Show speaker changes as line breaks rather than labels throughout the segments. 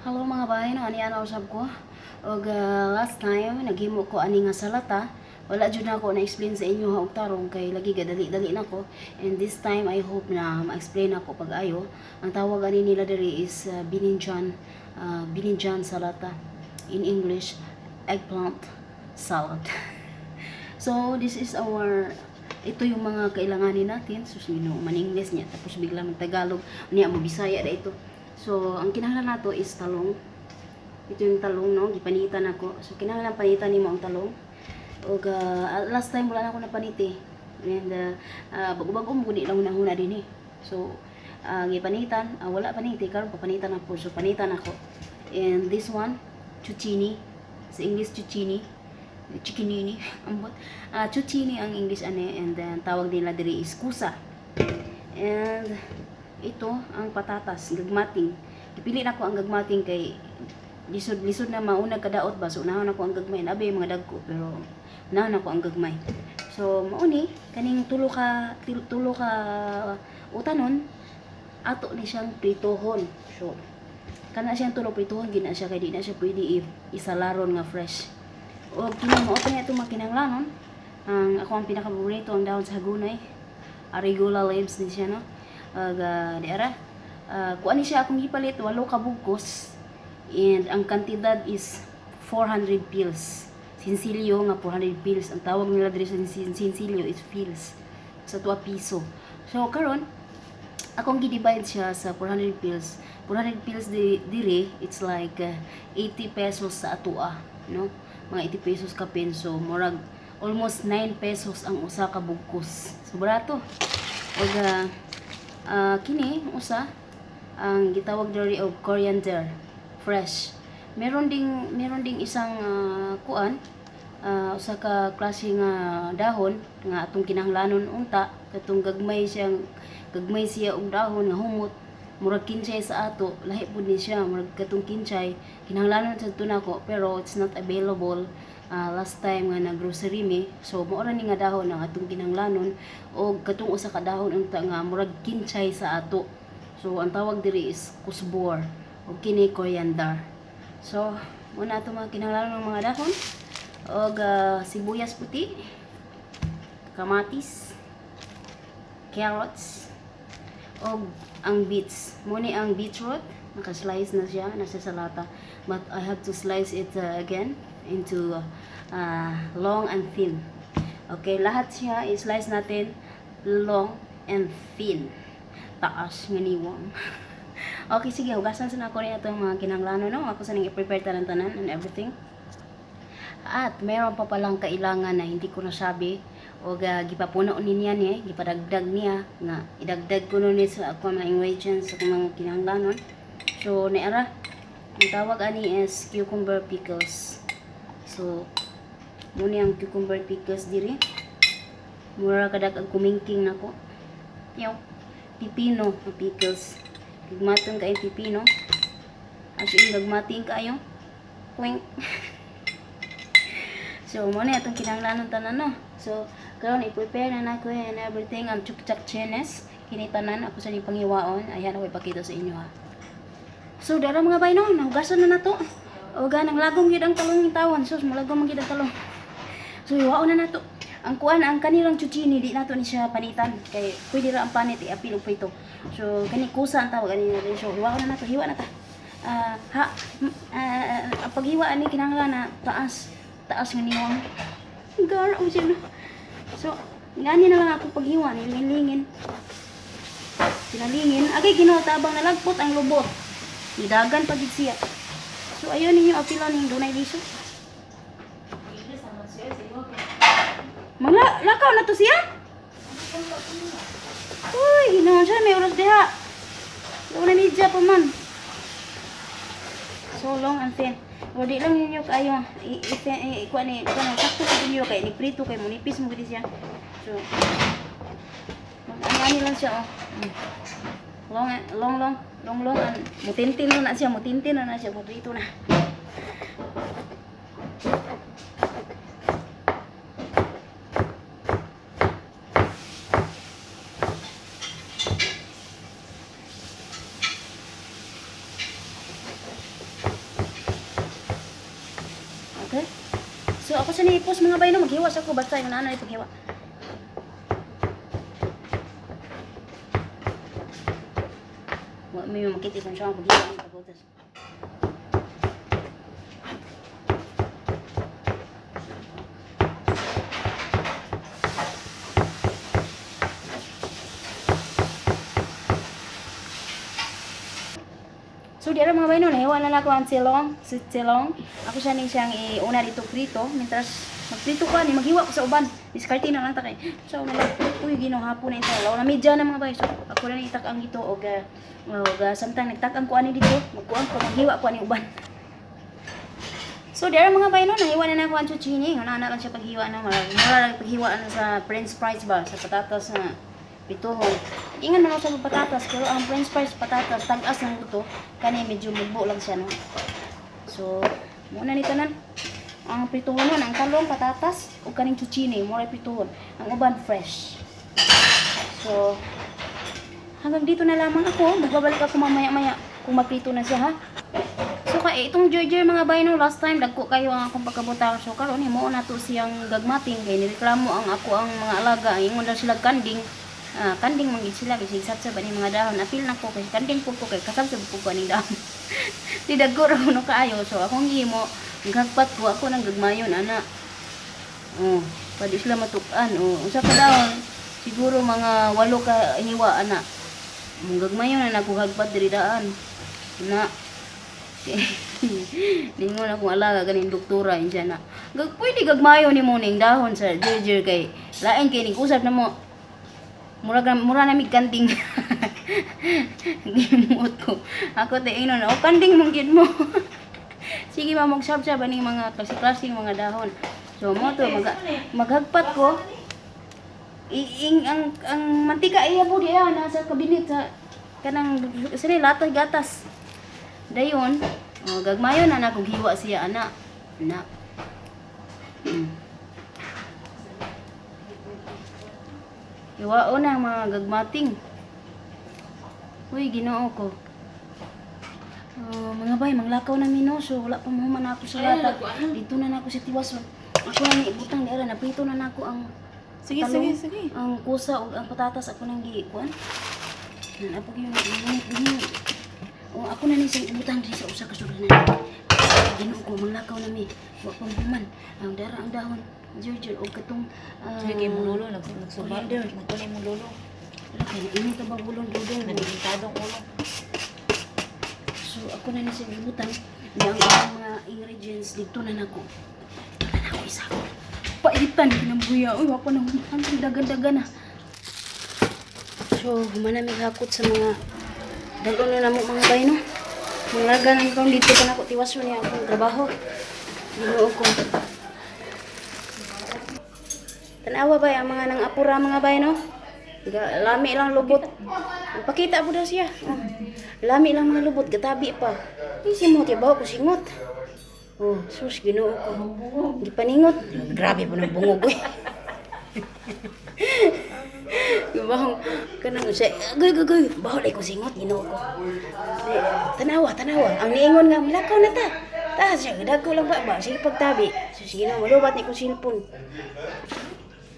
Hello, mga bay, no, ani ana usab ko. Og last time naghimo ko ani nga salata, wala jud nako na-explain sa inyo ha og tarong kay lagi gadali-dali nako. And this time I hope na ma-explain ako pag-ayo. Ang tawag ani nila diri is bininjan, bininjan salata. In English, eggplant salad. So this is our, ito yung mga kailanganin natin. So sino man English niya tapos bigla mag Tagalog niya, mo Bisaya da ito. So ang kinahanglan nato is talong. Ito yung talong, no, gipanitan ako. So kinahanglan panitan nimo ang talong. Og last time wala na ako napaniti. And bago-bago mo guni lang huna din eh. So gipanitan, wala paniti karon papanitan ako. So panitan ako. And this one, zucchini. Sa English, zucchini. Chickinini, ambot. Zucchini ang English ani, and then tawag nila diri is kusa. And ito ang patatas, gagmating. Gipili nako ang gagmating kay lisod lisod na mauna kadaot ba, so unahon ako ang gagmay. Nabi mga dagko pero unahon ako ang gagmay. So mao ni kaning tulo ka utanon, ato ni siyang pritohon. So kana siyang tulo, pritohon gina siya kay di na siya pwede isalaron nga fresh. O kini mao pa niya itong mga kinahanglanon. Ang ako ang pinaka-paborito, ang dahon sa hagunay. Arugula leaves ni siya, no. Ug di ara. Kuan ni siya, akong gipalit walo ka bugkos and ang kantidad is 400 fils. Sinsilyo nga 400 fils. Ang tawag nila diri sa sinsilyo is fils. Sa tuwa piso. So karon akong gi-divide siya sa 400 fils. 400 fils di, diri, it's like 80 pesos sa atua, no? Mga 80 pesos ka so murag almost 9 pesos ang usa ka bugkos. So barato. Og kini usa ang gitawag diri og coriander fresh. Meron ding isang kuan, usa ka klase nga dahon nga atong kinahanglanon unta, katong gagmay siyang gagmay siya og dahon nga humot, murag kinchay sa ato, lahi pud ni siya, murag katong kinchay. Kinahanglanon sad to nako pero it's not available last time nga nag-grocery mi. So mao ra ni nga dahon ang atong kinahanglanon og katong usa ka dahon unta nga murag kinchay sa ato. So ang tawag diri is kusbor ug kini coriander. So muna ato mga kinahanglanon ng mga dahon og sibuyas puti, kamatis, carrots, og ang beets. Mo ni ang beetroot, naka-slice na siya, nasa salata. But I have to slice it again into long and thin. Okay, lahat siya i-slice natin long and thin. Taas nga niwang. Okay, sige, hugasan sa nako ni atong mga kinahanglanon, no. Ako sa nang i-prepare tanan-tanan and everything. At meron pa palang kailangan na hindi ko nasabi o gipapuno niya niya, gipadagdag niya nga idagdag ko nun sa ako mga ingredients, sa akong mga kinahanglanon. So niara, ang tawag ani is cucumber pickles. So muna ang cucumber pickles diri. Mura kadag ang kumingking nako. Yaw, pipino ang pickles. Gagmaton kayo pipino. As in, gagmatin kayo. Kwink. So, mo na itong kinahanglanon tanan, no. So, karon i-prepare na nako and everything ang chukchak chenes. Kini tanan ako sa ni panghiwaon. Ayan, ako ipakita sa inyo ha. So, dara, mga bay, no, nahugasan na nato. O ganang lagom gyud ang talong tawon. Sus, mulagom man gyud ang talong. So, hiwaon na nato. Ang kuan, ang kanirang zucchini, di nato ni siya panitan kay pwede ra ang panit iapil og prito. So, kani kusa ang tawag ani natin. So, hiwaon na nato, hiwa na ta. Ha, ang paghiwa ani kinahanglan na taas, taas nga niwang. Gara mo siya, no. So, ngani na lang ako paghiwa, nilingin. Sinalingin, agay Ginoo, tabang nalagpot ang lubot. Nidagan pagid siya. So ayun ninyo apila ning dunay liso. Mga lakaw na to siya. Uy, Ginoo siya may oras diha. Wala media pa man. So long and thin. O di lang ninyo kayo i i i kuan ni kuan sakto sa ninyo kay ni prito kay munipis mo gid siya. So mag-ani lang siya oh. Long long long long long and mutintin na siya, mutintin na siya, muprito na. Okay? So ako sa niipos, mga bay, no, maghiwa sa ako basta yung ano ipaghiwa. Wa may makita kung siya ang paghiwa ang pagbutas. So di ara, mga bay, no, nahiwa na nako ang silong, si silong. Ako siya ning siyang iuna dito prito, mientras magprito ko ani maghiwa ko sa uban. Diskarte na lang ta kay. So na lang. Uy, Ginoo, hapon na ito. Law na media na, mga bay. So ako na ning itak-ang ito og samtang nagtak-ang ko ani dito, magkuan ko, maghiwa ko ani uban. So di ara, mga bay, no, nahiwa na nako ang zucchini. Una na lang siya paghiwa na mura mura lang paghiwa na sa french fries ba, sa patatas na pituhon. Ingan man ako sa patatas, pero ang french fries patatas tag-as ng buto, kani medyo mugbo lang siya, no. So muna ni tanan. Ang prituhon nun, ang talong, patatas, ug kaning zucchini, mura prituhon. Ang uban fresh. So hanggang dito na lamang ako. Magbabalik ako mamaya-maya kung maprito na siya, ha. So kay itong Georgia, mga bay, no, last time dagko kayo ang akong pagkabutang. So karon himuon nato siyang gagmating kay nireklamo ang ako ang mga alaga, ingon daw sila kanding. Ah, kanding man gid sila kasi sa ba ni mga dahon. Apil na ko kasi kanding po ko kay kasab po ko aning dahon. Di dagko ra kuno kaayo. So akong gihimo, gagpat ko ako nang gagmayon ana. Oh, pwede sila matuk-an. Oh, usa ka dahon siguro mga 8 ka hiwa ana. Mong gagmayon na nakuhagpat diri daan. Na ningon akong alaga ganing doktora inja na. Gag pwede gagmayo ni mo ning dahon sa Jerjer kay lain kay ning usap na mo. Mura mura na mig kanding. Gimuot ko. Ako te ingnon, "Oh, kanding mong gid mo." Sige ma, magsab-sab aning mga klase-klaseng mga dahon. So mo to maghagpat ko. Iing ang mantika iya po diya nasa kabinet sa kanang sini latag gatas. Dayon, oh, gagmayo na na kung hiwa siya ana. Na. Hiwao na ang mga gagmating. Uy, Ginoo ko. Oh, mga bay, manglakaw na mi, no. So wala pa mahuman ako sa lata. Dito na nako sa tiwason. Ako na ni ibutang ni ara, naprito na nako ang
Sige,
talong,
sige, sige.
ang kusa ug ang patatas ako nang gikuan. Nan apog yun, init yun. O ako na ni siyang ibutang diri sa usa ka sulod na. Ginoo ko, manglakaw na mi. Wa pa mahuman. Ang dara ang dahon. Jurjur og katong
Sige, mong lolo, nagsuba.
coriander.
Nagkulay mong lolo.
Wala kay init ba gulong dudong.
Nagpintadong ulo.
So ako na ni siyang ibutang. Di ang akong mga ingredients dito na nako. Dito na nako isa. Paitan kinambuya. Uy, wa pa na human. Dagan-dagan na. So, humana mi hakot sa mga dalo na namo, mga bay, no. Manglaga na ikaw dito pa nako tiwason niya akong trabaho. Ginoo ko. Tanawa ba ang mga nang apura, mga bay, no? Lami lang lubot. Pakita po daw siya. Oh. Lami lang mga lubot, gatabi pa. Di simot ya ko singot. Oh, sus, Ginoo ko. Gipaningot. Grabe po ng bungog eh. Gabahong kanang siya, agoy goy goy, baho lay ko singot, Ginoo ko. Di, tanawa, tanawa. Ang niingon nga malakaw na ta. Ta siya dagko lang ba ba sige pagtabi. Sus, Ginoo, malubat ni kong cellphone.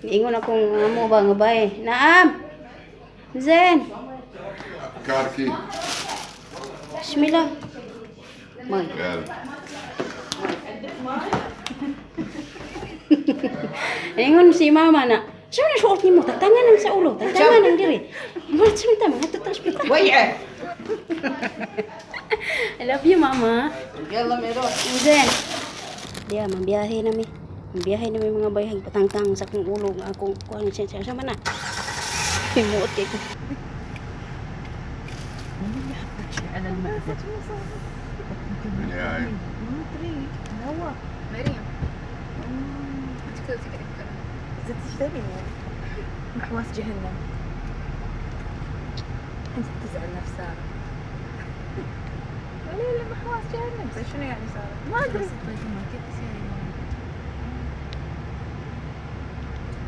Niingon akong amo ba nga bay. Naam. Zen.
Karki.
Bismillah. May.
Gel.
Ingon si mama na, "Sa na suot nimo, tagtangan ang sa ulo, tagtangan ang diri." Mga sa mga tutas pita.
ويعه
I love you, Mama.
يلا ميرو.
Zen. Diya, mabiyahe na mi. Mabiyahe na mi, mga bayhag, patangtang sa akong ulo, nga akong kuan siya siya sama na. Himuot kay ko.
Yani.
مريم تقدر.
تشتري محواس جهنم. انت تزعل نفس ساره. لا لا، محواس جهنم.
بس شنو يعني سارة؟
ما ادري.
كيف يصير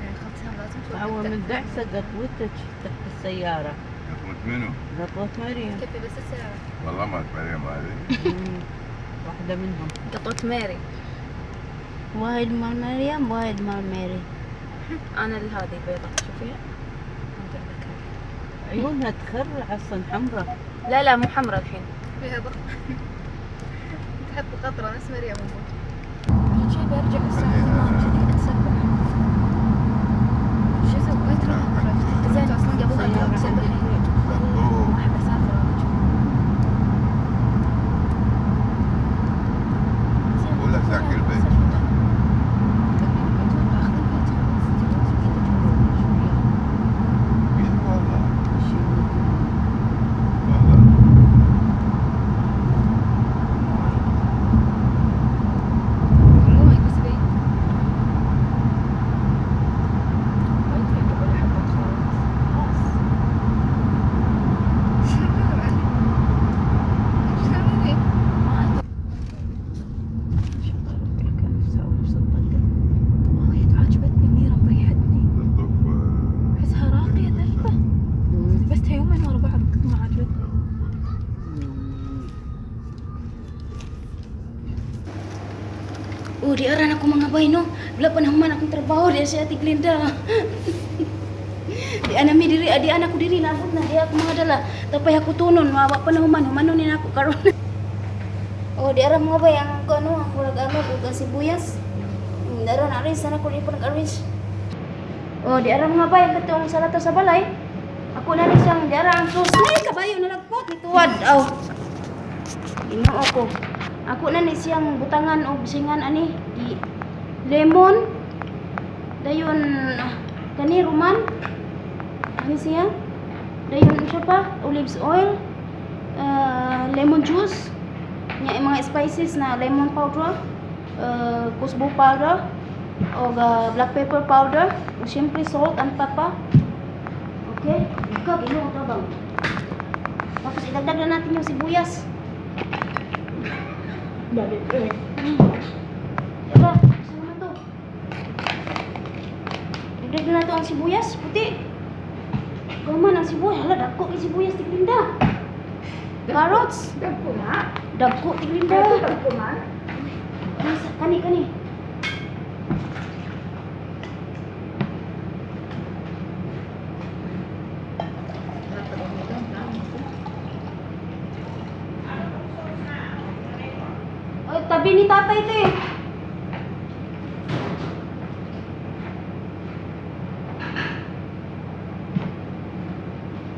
يعني خلطتها لازم توقف.
هو من دعسة قطوتك تحت السيارة.
قطوة منو؟
قطوة مريم.
كيف بس السيارة؟
والله ما مريم هذه.
واحدة منهم.
قطوة ماري.
واحد مال مريم، واحد مال ماري.
انا هذه البيضة، شوفيها. انت عندك هذه.
عيونها تخرع اصلا، حمراء.
لا لا، مو حمراء الحين.
فيها ضغط، تحط قطرة نفس مريم أمك.
عشان شي برجع الساعة 8 كذي اتسبح.
شو سويت؟
زين، اصلا قبل لا تسبحي. ما احب اسافر انا.
ولا ساكن البيت.
اتوقع اخذ البيت خلاص.
والله والله.
مو هيك بس بعيد.
وايد قاعدة اقول احبك، خلاص خلاص.
شو علي؟ شو تعملي؟
ما ادري شو طالع كان نفسها ونفس الطقة. وايد عجبتني ميرا، مريحتني.
تنظف.
احسها راقية دلبة. لبستها يومين ورا بعض كثر ما عجبتني.
Oh, di ara na ko mga bay, no. Wala pa naman akong trabaho di si Ate Glinda. Di ana mi diri, di ana ko diri naabot na di ako mga dala. Tapay ako tunon, mawa pa na human, humanon ni nako karon. Oh, di ara mga bay ang ko ano, ang kurag amag ug ang sibuyas. Dara na arrange sana ko di pa nag-arrange. Oh, di ara mga bay ang katong salata sa balay. Ako na ni siyang di ara ang sauce. Ay, kabayo na nagpot nituwad. Aw. Ginoo ko. Ako na ni siyang butangan og singan ani di lemon, dayon kani ruman ani siya, dayon siya pa olives oil, lemon juice nya, yung mga spices na lemon powder, kusbo powder o black pepper powder ug syempre salt and pepper. Okay, ikaw, Ginoo, tabang. Tapos idagdag na natin yung sibuyas. Diba? Gusto naman to. Dagdag na nato ang sibuyas, puti. Gaman ang sibuyas. Hala, dagko kay sibuyas tiglinda. Carrots.
Dagko na.
Dagko tiglinda.
Dagko man.
Ano kani kani. Ay, tabi ni tatay te.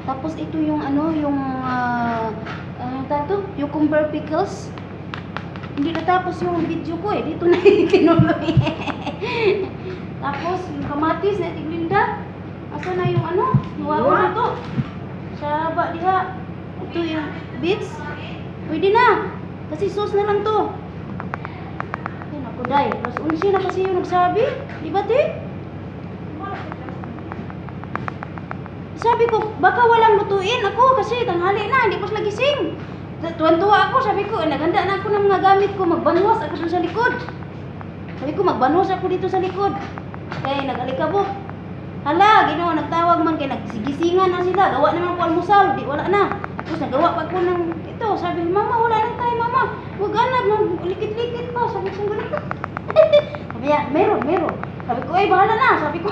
Tapos ito yung ano, yung ano tawag to? Cucumber pickles. Hindi natapos yung video ko eh. Dito na tinuloy. Tapos yung kamatis na tiglinda. Asa na yung ano? Nuwago na to. Sa ba diha. Ito yung beets. Pwede na. Kasi sauce na lang to. Ay, naku, day. Alas 11 na kasi yung nagsabi. Di ba, te? Sabi ko, baka walang lutuin ako kasi tanghali na, hindi pa sila gising. Tuwan-tuwa ako, sabi ko, eh, naghanda na ako ng mga gamit ko, magbanwas ako sa likod. Sabi ko, magbanwas ako dito sa likod. Kaya nag-alikabok. Hala, Ginoo, nagtawag man kay nagsigisingan na sila. Gawa naman ko almusal, di wala na. Tapos nagawa pa ko ng ito, sabi, "Mama, wala nang tayo, mama. Wag anak, likit-likit pa." Sabi ko, ganun. Sabi niya, "Meron, meron." Sabi ko, "Ay, bahala na." Sabi ko,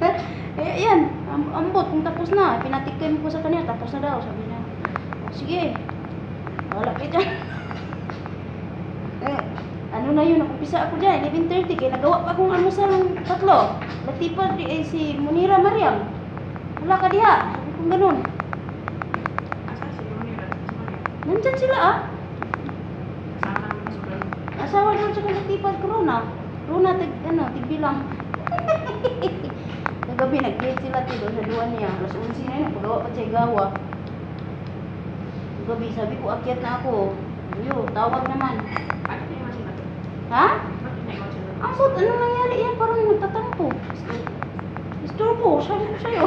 eh, ayan, ambot kung tapos na. Pinatikim ko sa kanya, tapos na daw. Sabi niya, "Oh, sige, bahala kayo dyan." Eh, ano na yun, nakumpisa ako dyan, 11:30, kaya nagawa pa akong almusal ng tatlo. Latipa, di, eh, si Munira Mariam. Wala ka diha. Sabi ko ganun. Nandyan sila ah. Asawa doon sa Latipa, Corona. Rona, tig, ano, tigbilang. Kagabi, nag-date sila ti doon sa duwan niya. Alas 11 na yun, pagawa pa siya gawa. Kagabi, sabi ko, akyat na ako. Yo, tawag naman. Ha? Ang sot, anong nangyari yan? Parang nagtatampo. Istorbo, sabi ko sa'yo.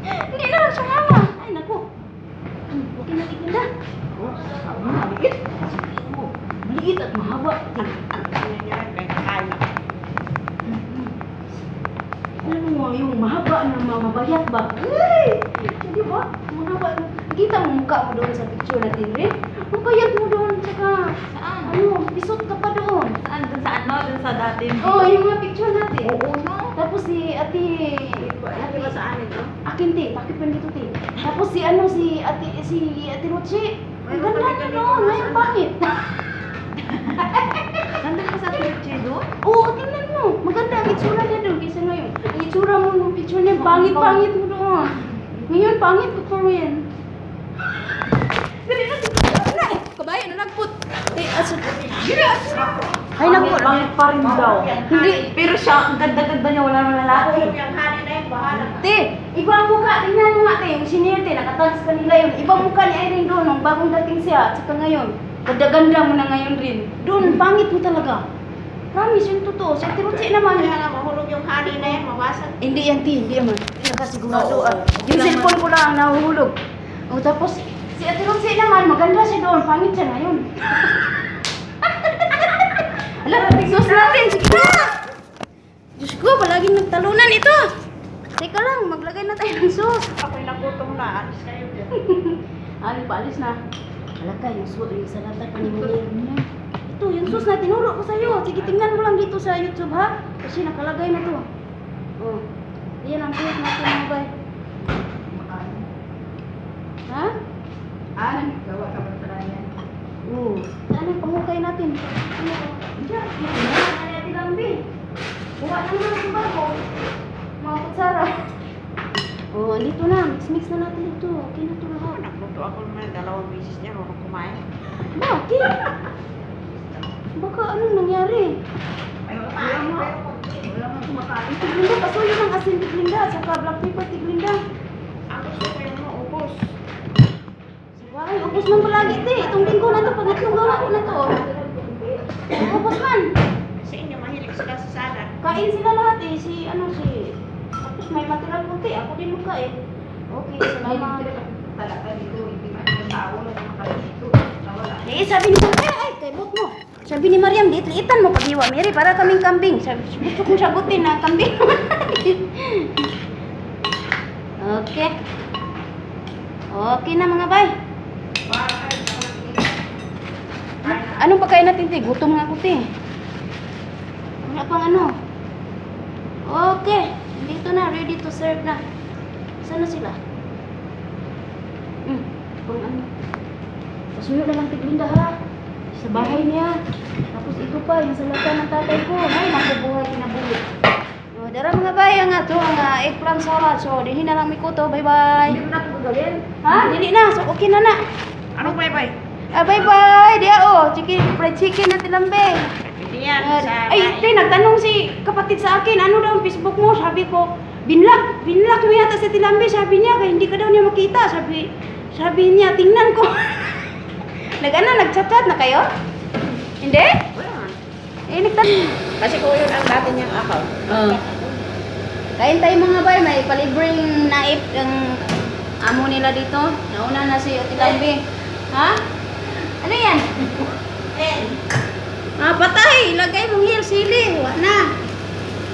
Hindi na lang sumama. Ay, naku. Okay na, tignan. Oh, maliit. Oh, maliit at mahaba. Ano mo, yung mahaba na mabayat ba? Ay! Di ba? Mahaba. Nakita mo mukha mo doon sa picture natin, Rin? Ang payat mo doon, tsaka
Saan?
ano, pisot ka pa doon.
Saan? Dun sa ano? Dun sa dati?
Oo, oh, yung mga picture natin.
Oo, no?
Tapos si Ate,
Di ba saan ito?
Akin, te, takip pa dito, te. Tapos si ano, si Ate Roche. Ang
Mayroon
ganda
kami
na
ganito,
noon, ngayon
nasaan?
pangit.
Nandun pa sa Turkey doon?
Oo, tingnan mo. Maganda ang itsura niya doon kaysa ngayon. Ang itsura mo nung picture niya, pangit-pangit mo doon. Ngayon, pangit ko pa rin. Dali na, na eh. Kabayo na nagput. Eh, aso. Ay, naku.
Pangit pa rin daw.
Hindi.
Pero siya, ang ganda-ganda niya, wala naman lalaki.
Yung hari na yun, bahala ka.
Te, iba ang mukha. Tingnan mo nga, te. Yung senior, te, nakatags kanila yun. Iba ang mukha ni Irene doon nung bagong dating siya. At saka ngayon, ganda-ganda mo na ngayon rin. Doon, pangit mo talaga. Promise, yung totoo. Si Ate Roche naman.
Kaya nga, mahulog yung hari na yan, mabasag.
Hindi yan, te. Hindi yan, man. Nakasigurado.
Oo.
Ah. Yung cellphone ko lang ang nahuhulog. O, tapos, si Ate Roche naman, maganda siya doon. Pangit siya ngayon. Ala, sus natin. Sige na! Diyos ko, palaging nagtalunan ito. Teka lang, maglagay na tayo ng sauce.
Ako'y nagutom na, alis kayo dyan.
Ano, paalis na. Alaka, yung yung salata pa ni Munir. Ito, yung sauce na tinuro ko sa'yo. Sige, tingnan mo lang dito sa YouTube, ha? Kasi nakalagay na to. Oh. Ayan ang sauce natin, mga bay. Ha?
Ah, gawa ka ba pala yan?
Oo. Saan ang pangukay natin? Ano? Diyan. Ano natin lambi? Kuha na naman sa bago. Mga kutsara. Oh, andito na. Mix-mix na natin ito. Okay na ito lahat.
Nagluto ako naman dalawang beses niya, huwag kumain.
Bakit? Baka anong nangyari?
Ay, wala mo. Wala mo kumakain.
Tiglinda, pasuyo ng asin tiglinda at saka black pepper tiglinda.
Ang gusto ko yung maubos.
Ay, ubos man palagi, te. Itong linggo na to, pangatlong gawa ko na to. Ubos man.
Sa inyo, mahilig sila sa salad.
Kain sila lahat eh. Si, ano, si... Tapos may matirang kunti. Ako din magkain. Okay, salamat.
Talaga dito, hindi man yung tao na kumakain dito. Wala.
Eh, sabi ni Mariam, ay, kay bot mo. Sabi ni Mariam, liit-liitan mo pag-iwa, Mary, para kaming kambing. Sabi, gusto kong sagutin na kambing. Okay. Okay na mga bay. Anong pagkain natin, te? Gutom nga ako, te. Wala pang ano. Okay. Dito na, ready to serve na. Saan na sila? Pang ano. Pasuyo na lang tiglinda ha. Sa bahay niya. Tapos ito pa, yung salata ng tatay ko. Ay, naku, buhay, kinabuhi. O, dara mga bay, ang ato, ang eggplant salad. So, dinhi na lang mi kuto. Bye-bye.
Hindi mo na ito gagawin.
Ha? Dili na. So, okay na na.
Anong bye-bye?
Ah, bye-bye. Diya, oh. Chicken, fried chicken na tilambe.
Hindi yan. Sa
Ay, te, nagtanong si kapatid sa akin, ano daw ang Facebook mo? Sabi ko, binlock mo yata sa Tilambe. Sabi niya, kaya hindi ka daw niya makita. Sabi niya, tingnan ko. Nag-ano, nag-chat-chat na kayo? Hindi?
Wala.
Eh, nagtanong.
Kasi ko yun ang dati niyang account.
Oh. Kain tayo mga bay, may palibreng naip ang amo nila dito. Nauna na si Ate Lambi. Ha? Ano yan? Ah, patay! Ilagay mong hil, sili. Wala na.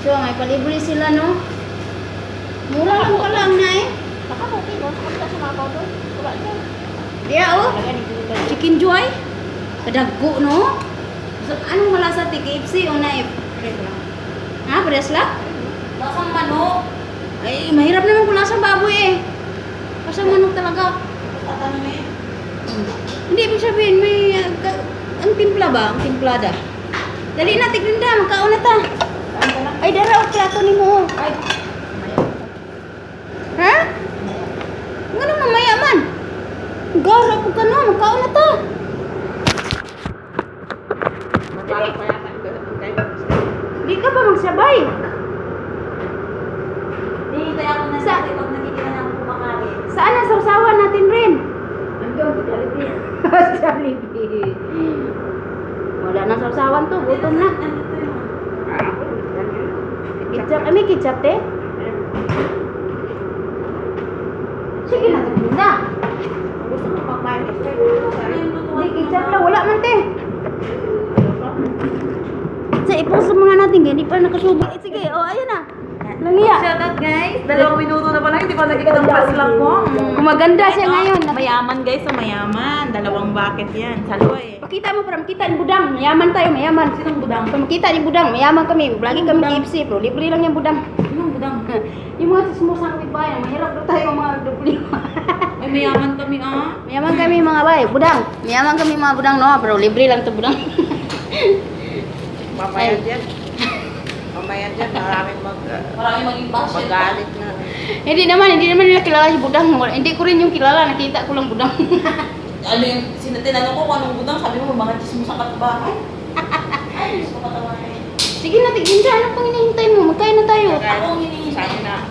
So, may palibre sila, no? Mura lang pala ang naip.
Baka okay, no? Kapag ka sumabaw doon, wala dyan.
Diya, oh. Chicken joy. Kadagko, no? So, anong malasa, ti? KFC o naip? Ha? Parehas lang?
Lasang manok.
Ay, mahirap naman kung lasang baboy eh. Lasang manok talaga.
Tatanong eh.
Hindi, ibig sabihin, may... ang timpla ba? Ang timplada. Dali na, tiglinda. Magkaon na ta. Ay, dara, og plato ni mo.
Ay,
Ha? Nga mamaya man? Gara po ka na, magkaon na ta.
Parang kaya
Di ka ba magsabay?
Hinihintay ako na sa pag nakikita na ako kumakain.
Saan ang sausawan natin rin?
Nandun, sa Jollibee.
Jollibee. Wala na sausawan to, gutom na.
Nandito yun.
Ah, ako, ganyan.
Ketchup, ay may ketchup te? Sige na, tignan na.
Gusto mo pag mayonnaise,
Hindi, ketchup lang. Wala man te. Sa iposa muna natin, hindi pa nakasubo. Eh, sige, oh, ayun na. Langya.
Shout out, guys. 2 minuto na pala, hindi pa nakikita ang paslak ko.
Gumaganda siya ngayon.
Mayaman, guys, so mayaman. Dalawang bucket yan. Salwa eh.
Pakita mo para makita ni Budang. Mayaman tayo, mayaman.
Sinong budang?
Para makita ni Budang, mayaman kami. Lagi kami KFC, pero libre lang yung Budang.
Sinong budang?
Yung mga sismosa kami bayan, mahirap daw tayo mga dupli.
Ay, mayaman kami ah.
Mayaman kami mga bay, Budang. Mayaman kami mga Budang, no, pero libre lang to, Budang.
Mamaya dyan. Mamaya dyan, maraming
Maraming maging basher.
magalit na.
Hindi naman nila kilala si Budang. Hindi ko rin yung kilala, nakita ko lang Budang.
Ano yung, tinanong ko kung anong budang, sabi mo, mga chismosa kapitbahay. Ay, gusto ko tawarin.
Sige na, tignan siya. Ano pang hinihintay mo? Magkain na tayo.
Ako ang hinihintay.
Sabi na,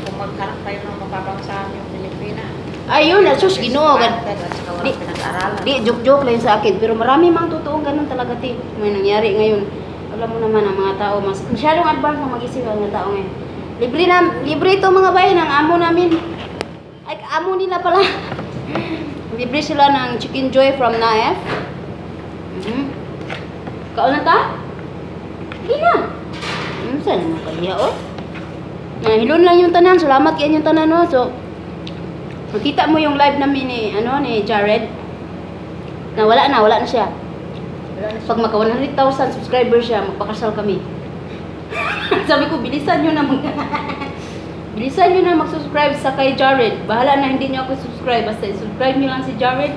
kung magharap kayo ng mapapangsahan yung Pilipinas.
Ayun, sus, Ginoo.
At saka walang pinag-aralan.
Di, joke-joke lang yun sa akin. Pero marami mang totoong ganun talaga, te. May nangyari ngayon. Alam mo naman ang mga tao, mas masyadong advance na mag-isip ang mga tao ngayon. Libre na, libre ito mga bayan, ang amo namin. Ay, amo nila pala. Libre sila ng Chicken Joy from Naef. Kaon na ta? Hindi na. Saan naman kaya, oh? Nahilon lang yung tanan. Salamat kayo yung tanan, no? So, makita mo yung live namin ni, ano, ni Jared. Na wala na siya. Pag maka 100,000 subscribers siya, magpakasal kami. Sabi ko, bilisan nyo na mag-subscribe sa kay Jared. Bahala na hindi nyo ako subscribe. Basta subscribe nyo lang si Jared.